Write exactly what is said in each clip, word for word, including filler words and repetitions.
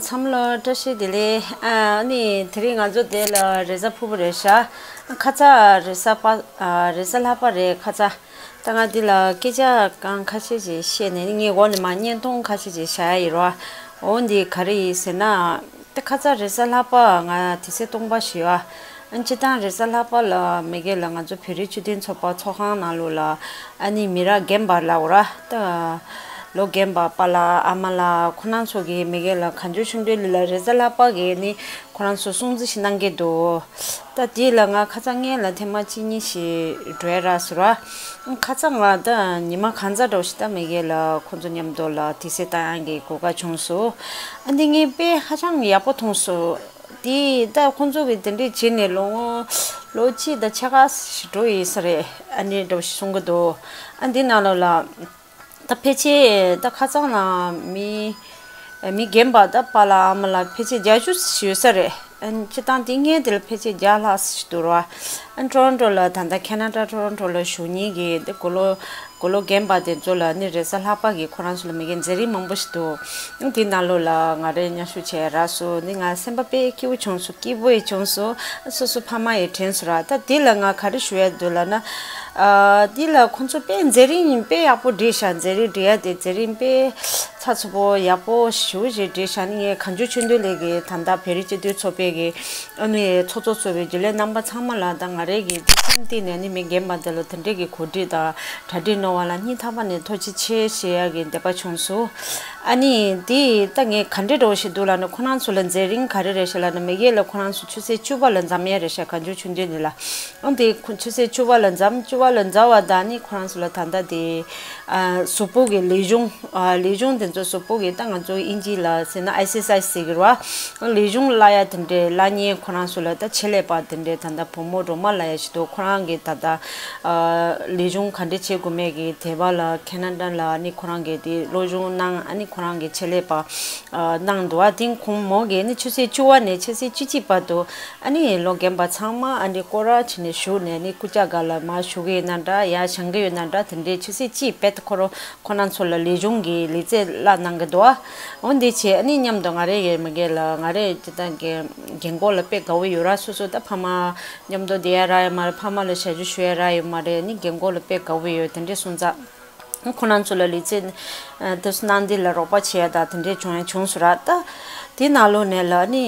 ཚང་མ་ལ་བཀྲ་ཤིས་བདེ་ལེགས། ཨ་ནི་དེ་རིང་ང་ཚོ་དེ་ལ་རེས་གཟའ་ཕུར་བུ་རེད་ཤག་ཁ་ཚ་རེས་གཟའ་པ། ཨ་རེས་གཟའ་ལྷག་པ་རེད་ཁ་ཚ། ད་ང་འདི་ལ་སྐད་ཆ་གང་ཁ་ཤས་ཤིག་བཤད་ནས་ངའི་འོག་ནས་མར་བརྙན་ཐུང་ཁ་ཤས་ཤིག་བཞག་ཡ་ཡིན་རོ། འོ་འདི་ག་རེ་ཡིན་ཟེར་ན། ད་ཁ་ཚ་རེས་གཟའ་ལྷག་པ་ང་དུས་ཚོད་སྟོང་པ་ཞིག་ཡོད། ཨ་སྤྱིར་བཏང་རེས་གཟའ་ལྷག་པ་ལ་མ་གི་ལ་ང་ཚོ་བོད་རིགས་སྤྱི་མཐུན་ཚོགས་པ་ཚོགས་ཁང་ནང་ལོགས་ལ་ཨ་ནི་མི་རབས་རྒན་པ་ལབ་དགོས་ར། ད་ལོ་རྒན་པ་པཱ་ལགས་ཨ་མ་ལགས་ཁོ་རང་ཚོ་གིས་མ་གི་ལ་གངས་ལྗོངས་ཆོས་ལྡན་གླིང་ལ་རེས་གཟའ་ལྷག་པ་གི་ནི་ཁོ་རང་ཚོ་སྲུང་བརྩི་ཞིག་གནང་གི་འདུག་ད་དེ་ལ་ང་ཁ་ཚ་སྔོན་ལ་ཐེངས་མ་གཅིག་གཉིས་ཤིག་འགྲོ་ཡ་རག་སོང་ར། ཁ་ཚ་ང་ད་ཉི་མ་གང་ཙམ་འགྲོ་ཞིག་ད་མ་གི་ལ་ཁོ་ཚོ་མཉམ་དུ་ལ་དུས་ཚོད་བཏང་ཡག་གི་གོ་སྐབས་བྱུང་སོང་། ཨ་འདི་ངས་དཔེ་ཧ་ཅང་ཡག་པོ་མཐོང་སོང་། དེ་ད་ཁོང་ཚོ་གིས་དེ་འདྲས་བྱས་ནས་ལོ་ངོ་ལོ་གཅིག་དང་ཕྱེད་ཀ་ཞིག་འགྲོ་ཡིན་ས་རེད། ཨ་ནི་འདྲ་བོ་ཞིག་གསུང་གི་འདུག་ཨ་འདི་ནང་ལོགས་ལ་ད་ཕལ་ཆེར་ད་ཁ་སང་ལ་མི་མི་རྒན་པ་ད་པཱ་ལགས་ཨ་མ་ལགས་ཕལ་ཆེར་བརྒྱད་ཅུ་ཞིག་ཡོད་ས་རེད། ཨ་སྤྱིར་བཏང་དེ་སྔོན་དེ་ལ་ཕལ་ཆེར་བརྒྱ་ལྷག་ཞིག་འདུག་ར། ཨ་ཊོ་རོན་ཊོ་ལ་ད་ལྟ་ཁེ་ན་ཌ་ཊོ་རོན་ཊོ་ལ་བཞུགས་མཁན་གྱི་དེ་དགུང་ལོ་དགུང་ལོ་རྒན་པ་དེ་ཚོ་ལ་ནི་རེས་གཟའ་ལྷག་པ་གི་ཁོ་རང་ཚོ་ལ་མ་གི་མཛད་རིམ་མང་པོ་ཞིག་འདུག་དེའི་ནང་ལོགས་ལ་ང་རས་མཉམ་ཞུགས་བྱས་རག་སོང་། ནི་ང་སེམས་པ་དཔེ་སྐྱིད་པོ་བྱུང་སོང་། སྐྱིད་པོ་ཡི་བྱུང་སོང་། སོ་སོ་ཕ་མ་ཡི་དྲན་སོང་ར། ད་དེ་ལ་ང་ག་རེ་ཞུ་ཡ་འདུག་ལབ་ན། ཨ་དེ་ལ་ཁོང་ཚོ་དཔེ་མཛད་རིམ་དཔེ་ཡག་པོ་བསྒྲིགས་ཤག་མཛད་རིམ་བསྒྲིགས་ཡ་དེ་མཛད་རིམ་དཔེ་ཚགས་ཚུད་པོ་ཡག་པོ་ཞེ་པོ་ཞིག་བསྒྲིགས་ཤག་ནི་ངས་གངས་ལྗོངས་ཆོས་ལྡན་གླིང་གི་ད་ལྟ་བོད་རིགས་སྤྱི་མཐུན་ཚོགས་པའི་གི་ཨ་ནི་ཚོགས་གཙོ་གཙོས་པའི་རྒྱུན་ལས་རྣམ་པ་ཚང་མ་ལ་དང་ང་རའི་གི་སེམས་གཏིང་ནས་ནི་མི་རྒན་པ་འདི་ལ་དེ་འདྲའི་གི་གོ་སྒྲིག་དང་གྲ་སྒྲིག་གནང་བ་ལ་སྙིང་ཐག་པ་ནས་ཐུགས་རྗེ་ཆེ་ཞུ་ཡ་གི་འདོད་པ་བྱུང་སོང་། ཨ་ནི་དེ་ད་ངས་ག་འདྲའི་འདྲ་བོ་ཞིག་འདུག་ལབ་ན། ཁོ་རང་ཚོ་ལ་མཛད་རིམ་ག་རེ་རེད་ཤག་ལབ་ན། མ་གི་ལ་ཁོ་རང་ཚོ་ཆུ་ཚོད་བཅུ་པ་ལ་འཛོམས་ཡ་རེད་ཤག་གངས་ལྗོངས་ཆོས་ལྡན་གླིང་ལ། ཨང་དེ་ཁོ་ཆུ་ཚོད་བཅུ་པ་ལ་འཛོམས། བཅུ་པ་ལ་འཛོམས་པ་དང་ནི་ཁོ་རང་ཚོ་ལ་ད་ལྟ་དེ་ཨ་གཟུགས་པོ་གི་ལས་གཞུང་། ཨ་ལས་གཞུང་དེ་ཚོ་གཟུགས་པོ་གི་ད་ང་ཚོ་དབྱིན་ཇི་ལ་ཟེར་ན་ཨེག་སར་སའི་ཟི་ཟེར་གི་རེད་བ། ལས་གཞུང་གླ་ཡ་དེ་འདྲའི་གླ་མཁན་ཁོ་རང་ཚོ་ལ་ད་ཆེད་ལས་པ་དེ་འདྲའི་ད་ལྟ་བུ་མོ་སྒྲོལ་མ་ལབ་ཡ་ཞིག་འདུག་ཁོ་རང་གི་ད་ལྟ་ཨ་ལས་གཞུང་ག་འདྲ་བྱེད་དགོས་མེད་ཀྱི་དེ་བ་ལ་ཁེ་ན་ཌ་ལ་ནི་ཁོ་རང་གི་དེ་སློབ་སྦྱོང་གནང་། ཨ་ནི་ཁོ་རང་གི་ཆེད་ལས་པ་ཨ་གནང་འདུག་ཨ་དེ་ཁོང་མོ་གིས་ནི་ཆུ་ཚོད་བཅུ་པ་ནས་ཆུ་ཚོད་བཅུ་གཅིག་བར་དུ་ཨ་ནི་ལོ་རྒན་པ་ཚང་མ་ཨ་ནི་སྐོར་ར་བྱས་ནས་བཞུགས་ནས་ནི་སྐུ་ཅག་སྒང་ལ་མར་བཞུགས་ཀྱི་ཡོད་ན་འདྲ། ཡར་བཞེངས་ཀྱི་ཡོད་ན་འདྲ། དེ་འདྲའི་ཆུ་ཚོད་གཅིག་བེད་ཁོ་རང་ཁོ་རང་ཚོ་ལ་ལས་གཞུང་གི་ལེགས་སྐྱེས་བླངས་གནང་གི་འདུག་འོ་འདི་བྱས་ཨ་ནི་མཉམ་དུ་ང་རེ་ཡི་མ་གི་ལ་ང་རེ་སྤྱིར་བཏང་གི་རྒན་གོག་ལ་དཔེ་དགའ་བོ་ཡོད་ར། སོ་སོ་ད་ཕ་མ་མཉམ་དུ་བསྡད་ཡ་རག་ཡོད་མ་རེད། ཕ་མ་ལ་ཞབས་ཞུ་ཞུ་ཡ་རག་ཡོད་མ་རེད། ནི་རྒན་གོག་ལ་དཔེ་དགའ་བོ་ཡོད། དེ་འདྲས་སོང་ཙང་ཁོ་རང་ཚོ་ལ་ལེགས་སྐྱེས་དེ་ཚོ་གནང་འདི་ལ་རོགས་པ་བྱེད་ཡ་ད་དེ་འདྲས་བྱུང་ཡ་བྱུང་སོང་ར། ད་དེ་ནང་ལོགས་ནས་ལ་ནི།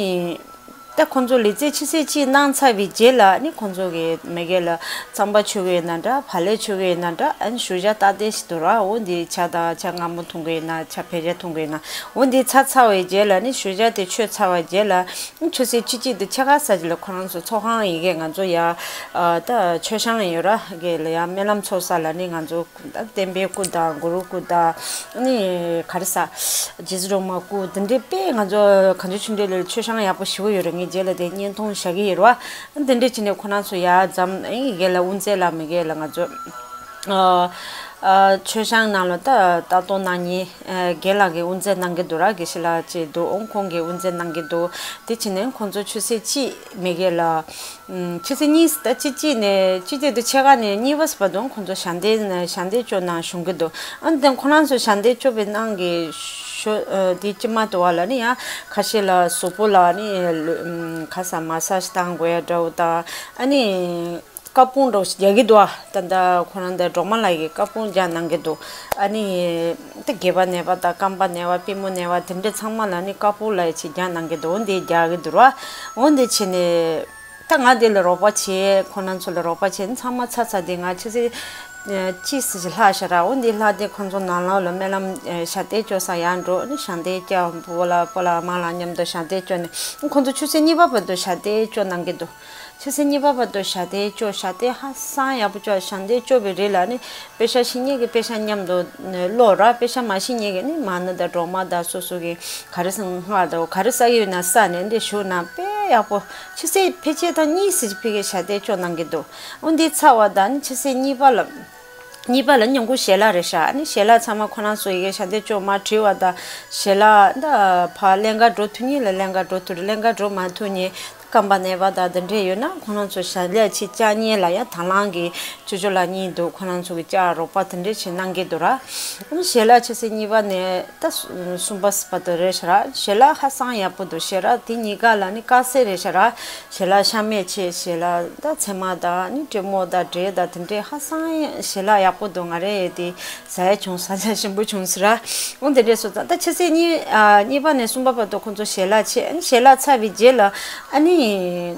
ད་ཁོང་ཚོ་ལེགས་སྐྱེས་ཆུ་ཚོད་གཅིག་གནང་ཚར་བའི་རྗེས་ལ་ནི་ཁོང་ཚོ་གི་མ་གི་ལ་རྩམ་པ་མཆོད་ཀྱི་ཡོད་ན་འདྲ། བག་ལེབ་མཆོད་ཀྱི་ཡོད་ན་འདྲ། ཨ་ནི་ཞུ་ཇག་སྟབས་བདེ་ཞིག་འདུག་ར། འོ་འདི་ཇ་དང་ཇ་མངར་མོ་འཐུང་གི་ཡོད་ན། ཇ་བེ་ཇ་འཐུང་གི་ཡོད་ན། འོ་འདི་ཚར་ཚར་བའི་རྗེས་ལ་ནི་ཞུ་ཇག་དེ་མཆོད་ཚར་བའི་རྗེས་ལ་ཆུ་ཚོད་བཅུ་གཅིག་དང་ཕྱེད་ཀ་ཙམ་ཅིག་ལ་ཁོ་རང་ཚོ་ཚོགས་ཁང་ཡི་གེ་ང་ཚོ་ཡ་ད་མཆོད་བཤམས་ཡོད་ར། གི་ལ་ཡ་སྨོན་ལམ་ཚོགས་ས་ལ་ནི་ང་ཚོ། ད་བསྟན་པའི་སྐུ་དང་གུ་རུ་སྐུ་དང་ནི་ག་རེ་ཟ། རྗེ་བཙུན་སྒྲོལ་མ་སྐུ་འདི་འདྲའི་དཔེ་ང་ཚོ་གངས་ལྗོངས་ཆོས་ལྡན་གླིང་ལ་མཆོད་བཤམས་ཡག་པོ་ཞེ་པོ་ཡོད་རེད། ངས་རྗེས་ལ་དེ་བརྙན་ཐུང་བཞག་གི་ཡོད་རེད་བ། འདི་འདྲས་བྱས་ནས་ཁོ་རང་ཚོ་ཡར་འཛོམས། ཨེ་ཡི་གེ་ལ་དབུ་མཛད་ལ་མ་གི་ལ་ང་ཚོ་ཨ་ཨ་མཆོད་བཤམས་ནང་ལ་ད་ལྟ་རྟོགས་གནང་མཁན་ཨ་རྒན་ལགས་ཀྱིས་དབུ་མཛད་གནང་གི་འདུག་ར། དགེ་བཤེས་ལགས་ཅིག་འདུག་ཨོང་ཁོང་གིས་དབུ་མཛད་གནང་གི་འདུག་དེ་བྱས་ནས་ཁོང་ཚོ་ཆུ་ཚོད་གཅིག་མ་གི་ལ། ཨུམ། ཆུ་ཚོད་གཉིས་ད་གཅིག་གཅིག་ནས་གཅིག་དེ་དུས་ཕྱེད་ཀ་ནས་གཉིས་པ་བར་དུ་ཁོང་ཚོ་ཞལ་འདེབས་ཞལ་འདེབས་སྐྱོར་གནང་བྱུང་གི་འདུག་ཨ་ནི་དེ་ཁོ་རང་ཚོ་ཞལ་འདེབས་སྐྱོར་བའི་ནང་གི་ཤོ་ཨ་དེ་ཅི་མ་དོ་བ་ལ་ནི་ཡང་ཁ་ཤས་ལ་གཟུགས་པོ་ལ་ནི་ལུ་ཨུམ་ཁ་ས་མ་སཱ་ཇི་བཏང་དགོས་ཡ་འདྲ་བོ་དང་ཨ་ནི་བཀའ་དཔང་འདྲ་བོ་ཞིག་རྒྱག་གི་འདུག་ཨ་ད་ད་ཁོ་རང་ད་སྒྲོལ་མ་ལགས་ཀྱིས་བཀའ་དཔང་རྒྱག་གནང་གི་འདུག་ཨ་ནི་ད་སྒལ་པ་ན་བ་དང་རྐང་པ་ན་བ་པུས་མོ་ན་བ་དེ་འདྲ་ཚང་མ་ལ་ནི་བཀའ་དཔང་ལབ་ཡ་ཅིག་རྒྱག་གནང་གི་འདུག་འོ་འདི་རྒྱག་གི་འདུག་ར། འོ་འདི་བྱས་ནས། ད་ང་འདི་ལ་རོགས་པ་བྱས། ཁོ་རང་ཚོ་ལ་རོགས་པ་བྱས། ཚང་མ་ཚར་ཚར་དེ་ང་ཆུ་ཚོད་ཨ་གཅིག་ཙམ་ཞིག་ལྷག་ཤག་ར། འོ་འདི་ལྷག་དེ་ཁོ་ཚོ་ནང་ལོགས་ལ་སྨོན་ལམ་ཨ་ཞལ་འདེབས་སྐྱོར་ས་ཡར་འགྲོ་ནི་ཞལ་འདེབས་སྐྱོར། སྤོ་ལགས་སྤོ་ལགས་མ་ལགས་མཉམ་དུ་ཞལ་འདེབས་སྐྱོར་ནས་ཁོ་ཚོ་ཆུ་ཚོད་གཉིས་པ་བར་དུ་ཞལ་འདེབས་སྐྱོར་གནང་གི་འདུག་ཆུ་ཚོད་གཉིས་པ་བར་དུ་ཞལ་འདེབས་སྐྱོར། ཞལ་འདེབས་ཧ་སང་ཡག་པོ་སྐྱོར། ཞལ་འདེབས་སྐྱོར་བའི་རིང་ལ་ནི་པེ་ཤག་ཤེས་མཁན་གྱིས་པེ་ཤག་མཉམ་དུ་ཀློག་ར། པེ་ཤག་མ་ཤེས་མཁན་གྱིས་ནི་མ་ཎི་དང་སྒྲོལ་མ་དང་སོ་སོ་གི་ག་རེ་ཟེར་སྔགས་དང་ག་རེ་བསགས་ཡོད་ན་བསགས་ནས་འདི་བཞུགས་ན་དཔེ་ཡག་པོ། ཆུ་ཚོད་ཕལ་ཆེར་ད་གཉིས་ཙམ་ཕ་གིར་ཞལ་འདེབས་སྐྱོར་གནང་གི་འདུག་འོ་འདི་ཚར་བ་དང་ནི་ཆུ་ཚོད་གཉིས་པ་ལ། གཉིས་པ་ལ་མྱུ་གུ་ཞལ་ལག་རེད་ཤག་ཨ་ནི་ཞལ་ལག་ཚང་མ་ཁོ་རང་ཚོ་ཡི་གེ་ཞལ་འདེབས་སྐྱོར་མར་བྲིས་པ་དང་ཞལ་ལག་ད་ཕར་ཀླན་ཀ་འགྲོ་ཐུབ་མཁན་ལ་ཀླན་ཀ་འགྲོ་ཐུབ་རེད། ཀླན་ཀ་འགྲོ་མ་ཐུབ་མཁན་ རྐང་པ་ན་བ་དང་དེ་འདྲས་ཡོད་ན་ཁོ་རང་ཚོ་ཞལ་ལག་ཅིག་བཅག་མཁན་ལ་ཡང་དང་བླངས་ཀྱི་ཅོ་ཅོ་ལགས་གཉིས་འདུག་ཁོ་རང་ཚོ་གི་བཅག་རོགས་པ་དེ་འདྲས་བྱེད་གནང་གི་འདུག་ར། ཨ་ནི་ཞལ་ལག་ཆུ་ཚོད་གཉིས་པ་ནས་ད་གསུམ་པ་བར་དུ་རེད་ཤག་ར། ཞལ་ལག་ཧ་སང་ཡག་པོ་འདུག་ཞལ་ལག་དེ་གཉིས་ཀ་ལ་ནི་དཀར་ཟས་རེད་ཤག་ར། ཞལ་ལག་ཤ་མེད་ཆེ། ཞལ་ལག་ད་ཚེར་མ་དང་ནི་ཀྲེ་མོག་དང་འབྲས་དང་དེ་འདྲས་ཧ་སང་ཞལ་ལག་ཡག་པོ་འདུག་ང་རེ་དེ་ཟ་ཡ་བྱུང་། ས་ཆ་ཞིམ་པོ་བྱུང་ཟེར་ར། འོ་དེ་འདྲས་སོང་ཙང་ད་ཆུ་ཚོད་གཉིས་ཨ་གཉིས་པ་ནས་གསུམ་པ་བར་དུ་ཁོང་ཚོ་ཞལ་ལག་བྱས། ཨ་ནི་ཞལ་ལག་ཚར་བའི་རྗེས་ལ་ཨ་ནི་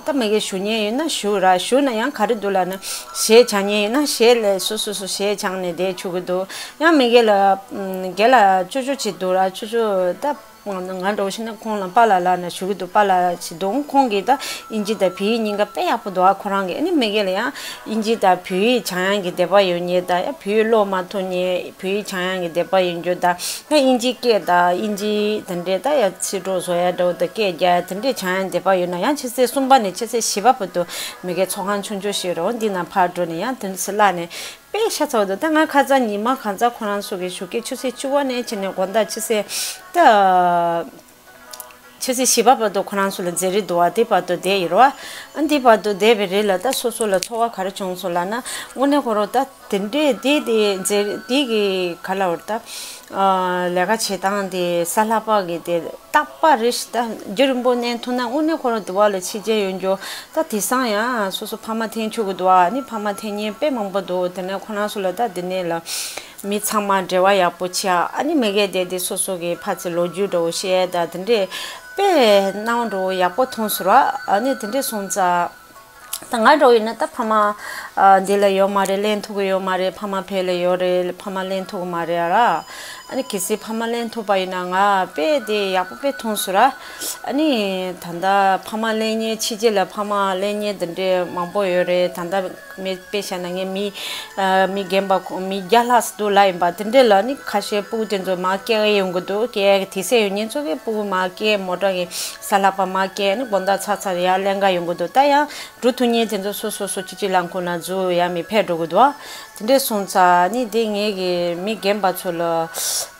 ད་མི་གིས་བཞུགས་མཁན་ཡོད་ན་བཞུགས་ར། བཞུགས་ན་ཡང་ག་རེ་འདུག་ལབ་ན་གཞས་བྱ་མཁན་ཡོད་ན་གཞས་ལ་སོ་སོ་སོ་གཞས་བྱས་ནས་བསྡད་ཆོག་གི་འདུག་ཡང་མི་གིས་ལ་ཨམ་རྒན་ལགས་ཅོ་ཅོ་ཅིག་འདུག་ར། ཅོ་ཅོ་ད་ང་འདྲ་བོ་ཞིག་ན་ཁོང་ལ་པཱ་ལགས་ལབ་ནས་ཞུ་གི་འདུག་པཱ་ལགས་ཅིག་འདུག་ཁོང་གིས་ད་དབྱིན་ཇི་དང་བོད་ཡིག་གཉིས་ཀ་དཔེ་ཡག་པོ་འདུག་ཨ་ཁོ་རང་གིས། ཨ་ནི་མི་གིས་ལ་ཡང་དབྱིན་ཇི་དང་བོད་ཡིག་སྦྱང་ཡག་གི་དད་པ་ཡོད་མཁན་དང་ཡང་བོད་ཡིག་ཀློག་མ་ཐུབ་མཁན་བོད་ཡིག་སྦྱང་ཡག་གི་དད་པ་ཡོད་མཁན་དང་ཡང་དབྱིན་ཇི་སྐད་དང་དབྱིན་ཇི་དེ་འདྲས་ད་ཡང་ཚིག་གྲོགས་བཟོ་ཡག་འདྲ་བོ་དང་སྐད་རྒྱག་ཡག་དེ་འདྲས་སྦྱང་ཡག་དད་པ་ཡོད་ན་ཡང་ཆུ་ཚོད་གསུམ་པ་ནས་ཆུ་ཚོད་བཞི་པ་བར་དུ་མི་གིས་ཚོགས་ཁང་ཆུང་ཆུང་ཞིག་རེད། འོ་འདི་ནང་ཕར་འགྲོ་ནས་ཡང་དེ་ཚོ་བཀླགས་ནས། དཔེ་ཤ་ཚ་བ་འདུག་ད་ང་ཁ་སང་ཉི་མ་གང་ཚ་ཁོ་རང་ཚོ་གི་ཞོགས་ཀས་ཆུ་ཚོད་བཅུ་པ་ནས་བྱས་ནས་དགོང་དག་ཆུ་ཚོད་ད་ཆུ་ཚོད་བཞི་པ་བར་དུ་ཁོ་རང་ཚོ་ལ་མཛད་རིས་འདུག་བ། དེ་བར་དུ་བསྡད་ཡོད་རེད་བ། ཨ་འདི་བར་དུ་བསྡད་པའི་རིང་ལ་ད་སོ་སོ་ལ་ཚོར་བ་ག་རེ་བྱུང་སོང་ལབ་ན། དངོས་གནས་ཁོ་རང་ད་དེ་འདྲས་དེ་དེ་མཛད་དེ་གི་ག་ལབ་རེད་ད། ལས་ཀ་བྱེད་སྟངས་དེ་གཟའ་ལྷག་པ་གི་དེ། རྟག་པར་རེ་ཞིག་ད་རྒྱུན་རིང་པོ་གནས་ཐུབ་ན་དངོས་གནས་ཁོ་རང་དེ་བ་ལ་ཕྱི་རྒྱལ་ཡོང་རྒྱུ་ད་དེང་སང་ཡང་སོ་སོ་ཕ་མ་འཐེན་ཆོག་གི་འདུག་ཨ་ནི་ཕ་མ་འཐེན་མཁན་དཔེ་མང་པོ་འདུག་དེ་ནས་ཁོ་རང་ཚོ་ལ་ད་དེ་ནས་ལ་མི་ཚང་མ་འབྲེལ་བ་ཡག་པོ་བྱེད་ཨ་ནི་མི་སྒེར་དེ་དེ་སོ་སོ་གི་ཕ་ཚེ་ལོ་རྒྱུས་འདྲ་བོ་བཤད་ད་དེ་འདྲས་དཔེ་སྣང་བ་འདྲ་བོ་ཡག་པོ་མཐོང་སོང་ར། ཨ་ནི་དེ་འདྲས་སོང་ཙང་། ད་ང་འདྲ་བོ་ཡིན་ན་ད་ཕ་མ་ཨ་འདི་ལ་ཡོད་མ་རེད། ལེན་ཐུབ་ཀྱི་ཡོད་མ་རེད། ཕ་མ་བོད་ལ་ཡོད་རེད། ཕ་མ་ལེན་ཐུབ་ཀྱི་མ་རེད་ཨ་ར། ཨ་ནི་གལ་སྲིད་ཕ་མ་ལེན་ཐུབ་པ་ཡིན་ན་ང་དཔེ་དེ་ཡག་པོ་དཔེ་མཐོང་སོང་ར། ཨ་ནི་ད་ལྟ་ཕ་མ་ལེན་མཁན་ཕྱི་རྒྱལ་ལ་ཕ་མ་ལེན་མཁན་དེ་འདྲས་མང་པོ་ཡོད་རེད། ད་ལྟ་མི་དཔེ་བཞག་ན་ངའི་མི་ཨ་མི་རྒན་པ་ཁོ་མི་བརྒྱ་ལྷག་ཙམ་འདུག་ལབ་ཡིན་པ། དེ་འདྲས་ལ་ནི་ཁ་ཤས་སྤུ་གུ་དེ་ཚོ་མར་སྐྱེལ་གི་ཡོང་གི་འདུག་སྐྱེལ་གི་དུས་ཚོད་ཡོད་མཁན་ཚོ་གི་སྤུ་གུ་མར་སྐྱེལ་མོ་ཊ་གི་གཟའ་ལྷག་པ་མར་སྐྱེལ་ནི་དགོང་དག་ཚར་ཚར་ཡར་ལེན་ག་ཡོང་གི་འདུག་ད་ཡང་འགྲོ་ཐུབ་མཁན་དེ་ཚོ་སོ་སོ་སོ་སྐྱིད་སྐྱིད་ལ་ཁོ་ན་འཛུལ་ཡ་མི་ཕེབས་འགྲོ་གི་འདུག་དེ་འདྲས་སོང་ཙང་ནི་དེ་ངེད་ཀྱི་མི་རྒན་པ་ཚོ་ལ་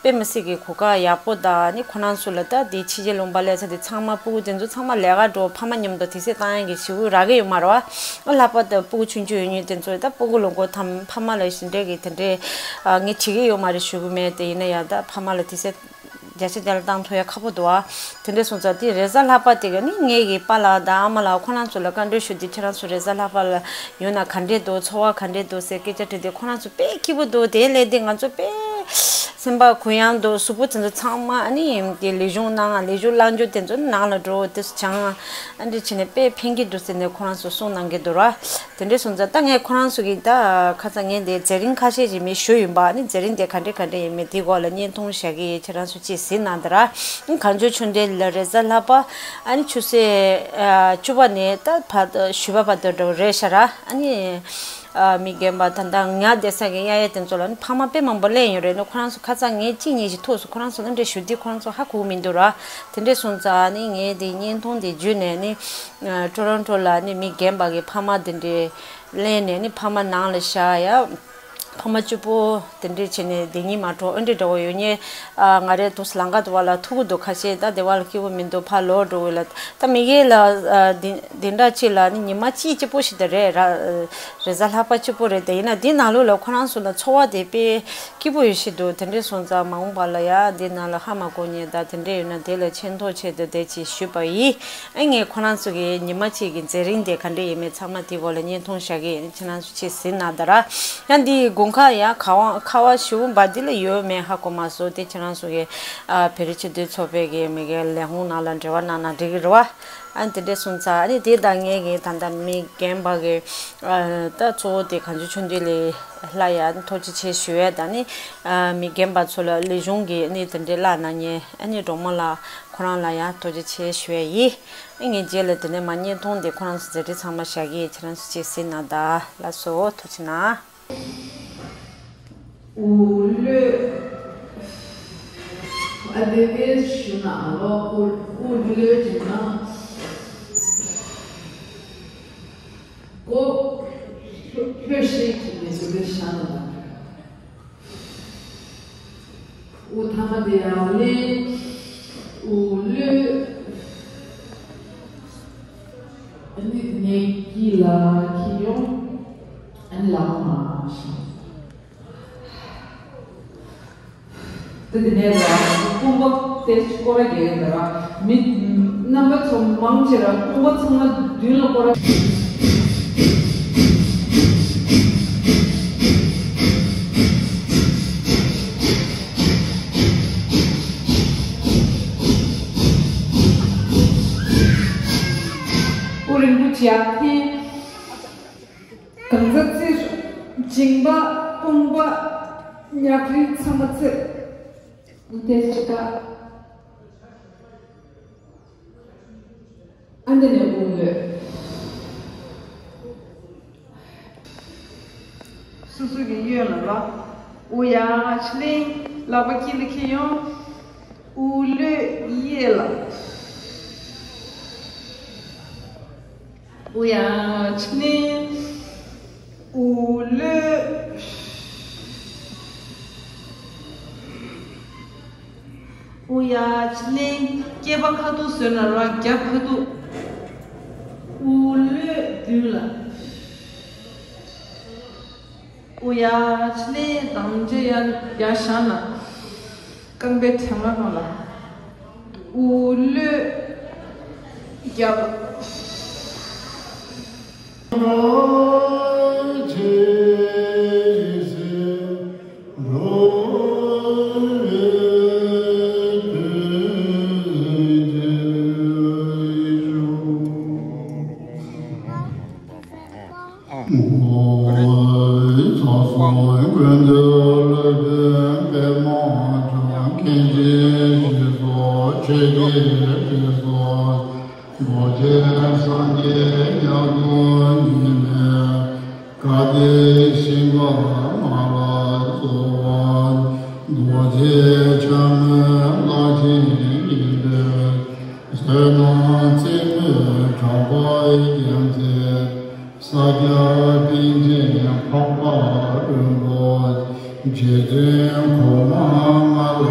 དཔེ་མི་སྲིད་ཀྱི་གོ་སྐབས་ཡག་པོ་དང་ནི་ཁོ་རང་ཚོ་ལ་ད་དེ་ཕྱི་རྒྱལ་ལུང་པ་སླེབས་ཚར་དེ་ཚང་མ་སྤུ་གུ་དེ་ཚོ་ཚང་མ་ལས་ཀ་འགྲོ་ཕ་མ་མཉམ་དུ་དུས་ཚོད་བཏང་ཡ་གི་ཞེ་པོ་རག་གི་ཡོད་མ་རེད་བ། ཨ་ལྷག་པར་དུ་སྤུ་གུ་ཆུང་ཆུང་ཡོད་མཁན་དེ་ཚོ་ད་སྤུ་གུ་ལོ་མགོ་ཐམ་ཕ་མ་ལ་ཞེ་འདྲས་ཀྱི་དེ་འདྲས་ངས་བྱེད་ཀྱི་ཡོད་མ་རེད་ཞུ་གི་མེད། དེ་ཡིན་ན་ཡང་ད་ཕ་མ་ལ་དུས་ཚོད་བརྒྱ་ཆ་བརྒྱ་ལ་བཏང་ཐུབ་ཡ་ཁག་པོ་འདུག་ཨ། དེ་འདྲས་སོང་ཙང་དེ་རེས་གཟའ་ལྷག་པ་དེ་ག་ནི་ངེད་ཀྱི་པཱ་ལགས་དང་ཨ་མ་ལགས་ཁོ་རང་ཚོ་ལ་བཀའ་འདྲི་ཞུ། དེ་ཁྱེད་རང་ཚོ་རེས་གཟའ་ལྷག་པ་ལ་ཡོང་ན་ག་འདྲས་འདུག་ཚོར་བ་ག་འདྲས་འདུག་ཟེར་སྐད་ཆ་དྲིས་དུས་ཁོ་རང་ཚོ་དཔེ་སྐྱིད་པོ་འདུག་དེ་ལས་དེ་ང་ཚོ་དཔེ་སེམས་པ་གུ་ཡངས་འདུག་གཟུགས་པོ་དེ་ཚོ་ཚང་མ་ཨ་ནི་དེ་ལས་གཞུང་ནང་ལས་གཞུང་བླང་རྒྱུ་དེ་ཚོ་ནང་ལ་འགྲོ་དེ་ཚོ་སྦྱང་ཨ་འདྲས་བྱས་ནས་དཔེ་ཕན་གྱི་འདུག་ཟེར་ནས་ཁོ་རང་ཚོ་གསུང་གནང་གི་འདུག་ར། དེ་འདྲས་སོང་ཙང་ད་ངས་ཁོ་རང་ཚོ་གི་ད་ཁ་སང་ངས་འདི་མཛད་རིམ་ཁ་ཤས་ཅིག་མི་ཞུ་ཡིན་པ། ཨ་ནི་མཛད་རིམ་དེ་ག་འདྲས་ག་འདྲས་ཡིན་མིན་དེའི་སྐོར་ལ་བརྙན་ཐུང་བཞག་གི་ཡིན། ཁྱེད་རང་ཚོ་ཅིག་གཟིགས་གནང་དང་ར། ཨ་ནི་གངས་ལྗོངས་ཆོས་ལྡན་ལ་རེས་གཟའ་ལྷག་པ་ཨ་ནི་ཆུ་ཚོད་ཨ་བཅུ་པ་ནས་ད་བར་དུ་བཞི་པ་བར་དུ་འགྲོ་རེད་ཤག་ར། ཨ་ནི་ཨ་མི་རྒན་པ་ད་ལྟ་ཉལ་བསྡད་ས་གི་གཡས་གཡོན་དེ་ཚོ་ལ་ཨ་ནི་ཕ་མ་དཔེ་མང་པོ་སླེབས་ཡོད་རེད། ཨ་ནི་ཁོ་རང་ཚོ་ཁ་སང་ངས་གཅིག་གཉིས་ཤིག་ཐུག་སོང་། ཁོ་རང་ཚོ་ཨ་འདྲས་ཞུ་དུས་ཁོ་རང་ཚོ་ཧ་གོ་གི་མི་འདུག་ར། དེ་འདྲས་སོང་ཙང་ཨ་ནི་ངས་དེ་བརྙན་ཐུང་དེ་བརྒྱུད་ནས་ཨ་ནི་ཨ་ཊོ་རོན་ཊོ་ལ་ཨ་ནི་མི་རྒན་པ་གི་ཕ་མ་དེ་འདྲས་སླེབས་ནས་ཨ་ནི་ཕ་མ་ནང་ལ་བཞག་ཡ། ཕ་མ་གཅིག་པོ་དེ་འདྲས་བྱས་ནས་བསྡད་སྙིང་མ་བྲོ་ཨ་འདྲས་འདྲ་བོ་ཡོད་ཉེ། ཨ་ང་རའི་དུས་ལམ་ཁ་དུ་བ་ལ་ཐུག་གི་འདུག་ཁ་ཤས་ད་སྡེ་བ་ལ་སྐྱིད་པོ་མི་འདུག་ཕར་ལོག་འགྲོ་འོས་ལ། ད་མི་སྒེར་ལ་ཨ་དེ་དེ་འདྲ་ཅིག་ལ་ནི་ཉི་མ་གཅིག་གཅིག་པོ་ཞིག་ད་རེད་ར། རེས་གཟའ་ལྷག་པ་གཅིག་པོ་རེད། དེ་ཡིན་ན་དེ་ནང་ལོགས་ལ་ཁོ་རང་ཚོ་ལ་འཚོ་བ་དེ་དཔེ་སྐྱིད་པོ་ཡོད་ཤི་འདུག་དེ་འདྲས་སོང་ཙང་མ་འོངས་པ་ལ་ཡ་དེ་ནང་ལ་ཧ་མ་གོ་ཉེ་ད་དེ་འདྲས་ཡོད་ན་དེ་ལ་ཆེ་མཐོང་ཆེད་དུ་དེ་ཅིག་ཞུས་པ་ཡིན། ཨ་ངས་ཁོ་རང་ཚོ་གི་ཉི་མ་གཅིག་གི་མཛད་རིམ་དེ་ག་འདྲས་ཡིན་མིན་ཚང་མ་དེའི་འོག་ལ་བརྙན་ཐུང་བཞག་གི་ཡིན། ཁྱེད་རང་ཚོ་ཅིག་གཟིགས་གནང་དང་ར། ཡང་འདིའི་དགུན་ཁ་ཡང་ཁ་བ་ཁ་བ་ཞེ་པོ་འབར་འདི་ལ་ཡོད་མེད་ཧ་གོ་མ་སོང་། དེ་ཁྱེད་རང་ཚོ་གི་ཨ་བོད་རིགས་སྤྱི་མཐུན་ཚོགས་པའི་གི་མི་གི་ལས་ཁུངས་ནང་ལ་འབྲེལ་བ་གནང་ན་འགྲིག་གི་རེད་བ། ཨ་དེ་འདྲས་སོང་ཙང་ཨ་ནི་དེ་དང་ངས་གི་ད་ལྟ་མི་རྒན་པ་གི་ཨ་ད་གཙོ་བོ་དེ་གངས་ལྗོངས་ཆོས་འདུས་ལས་ལྷ་ཡ་ཐུགས་རྗེ་ཆེ་ཞུ་ཡས་དང་ནི་ཨ་མི་རྒན་པ་ཚོ་ལ་ལས་གཞུང་གི་ཨ་ནི་དེ་འདྲས་བཀླགས་གནང་མཁན་ཨ་ནི་སྒྲོལ་མ་ལགས་ཁོ་རང་ལ་ཡང་ཐུགས་རྗེ་ཆེ་ཞུ་ཡས་ཡིན། ཨ་ངས་རྗེས་ལ་དེ་ནས་མ་བརྙན་ཐུང་དེ་ཁོ་རང་ཚོ་མཛད་རིམ་ཚང་མ་བཞག་གི་ཡིན། ཁྱེད་རང་ཚོ་ཅིག་གཟིགས་གནང་དང་། ལགས་སོ། ཐུགས་རྗེ་གནང་། 五六，ཨ་དེ་གའི་ཞུ་ན་ཨ་ལོ་五五六ཅིག་ན། 五六是几年岁的想的吧？ 五他们的呀，五六。དེ་ནས་ལ་དཔུང་པ་དེ་སྐོར་ར་རྒྱག་གི་འདུག་ར། མི་རྣམ་པ་ཚོ་མང་ཆེ་ར་དཔུང་པ་ཚང་མ་མདུན་ལ་སྐོར་ར། སྐུ་རིན་པོ་ཆེ་ཡར་འཐེན། གང་ཟག་རྩེ་རུ་མཇིང་པ་དཔུང་པ་ཉག་རིས་ཚང་མ་རྩེ། དེ་ཅི་ཀ་ཨ་འདི་ནས་དབུགས་ལོད། སོ་སོ་གི་གཡོན་ལ་ལ། དབུགས་ཡར་ཕྱི་ལེན། ལག་པ་དཀྱིལ་ལ་འཁྱེར་ཡོང་། དབུགས་ལོད་གཡས་ལ། དབུགས་ཡར་ཕྱི་ནས། དབུགས་ལོད། དབུགས་ཡར་ཕྱི་ནས། སྐེད་པ་ཁ་ཐུག་བཟོས་ན་ར་རྒྱབ་ཁ་ཐུག་དབུགས་ལོད་མདུན་ལ། དབུགས་ཡར་ཕྱི་ནས། གདངས་རྒྱབ་ཡར་ཡར་བཞག་ན། རྐང་པའི་གྲལ་མ་སྒང་ལ། དབུགས་ལོད་རྒྱབ། ས་སྐྱ་པཎ་ཆེན་འཕགས་པ་རིན་པོ་ཆེ། རྗེ་བཙུན་གོང་མ་ལྔ་ལ་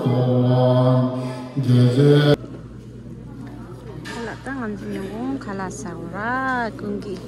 སོགས་པ། རྗེ་བཙུན། ཁ་ལག་ད་ང་ཚོ་ཉིན་གུང་ཁ་ལག་ཟ་བ་ར་ཀུན་གྱིས།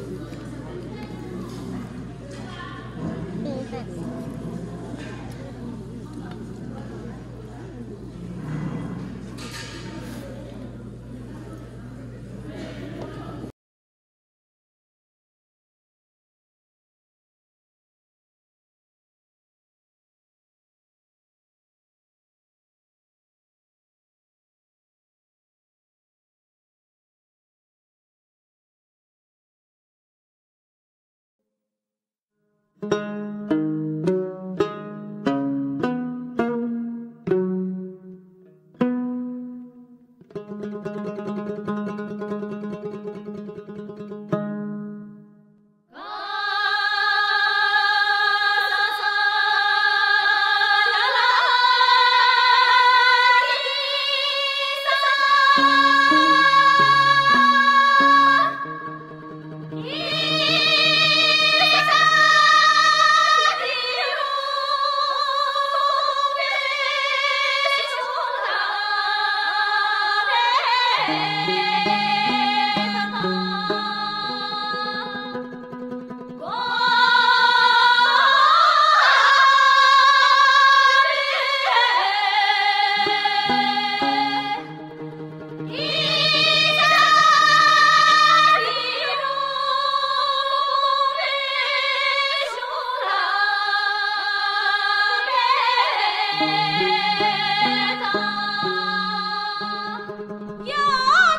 ཡ།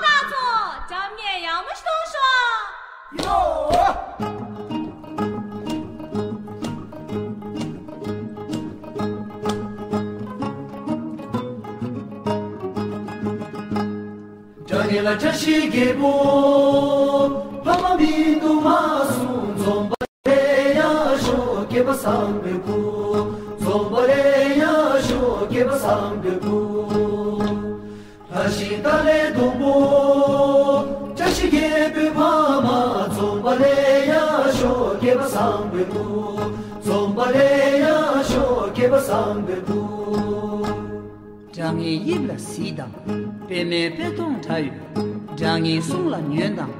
ད་ཚོ་འཇམ་མཉེན་ཡག་མོ་ཞིག་གཏོང་ཤོག་ཡོ། སྒྲ་སྙན་ལ་བཀྲ་ཤིས་རྒྱལ་པོ། ཕ་མ་མི་སྡུག་མ་གསུམ་འཛོམས་པ་རེ་ཡག་ཤོག་སྐྱེས་པ་བཟང་པོའི་སྐུ། འཛོམས་པ་རེ་ཡག་ཤོག་སྐྱེས་པ་བཟང་པོའི་སྐུ། ལྷ་ཞིང་ཏཱ་ལའི་སྡོང་པོ། བཀྲ་ཤིས་རྒྱལ་པོའི་ཕ་མ་འཛོམས་པ་རེ་ཡག་ཤོག་སྐྱེས་པ་བཟང་པོའི་སྐུ། འཛོམས་པ་རེ་ཡག་ཤོག་སྐྱེས་པ་བཟང་པོའི་སྐུ། སྒྲ་སྙན་དབྱིབས་ལ་གཟིགས་དང་། པད་མའི་པད་སྡོང་འདྲ་ཡོད། སྒྲ་སྙན་གསུང་ལ་ཉོན་དང་།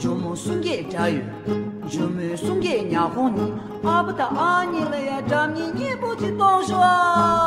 ཇོ་མོ་གསུང་སྐད་འདྲ་ཡོད། ཇོ་མོའི་གསུང་སྐད་ཉག་གོང་ནི། ཨ་ཕ་དང་ཨ་ནེ་ལ་ཡ་སྒྲ་སྙན་སྙན་པོ་ཅིག་གཏོང་ཤོག་ཨ།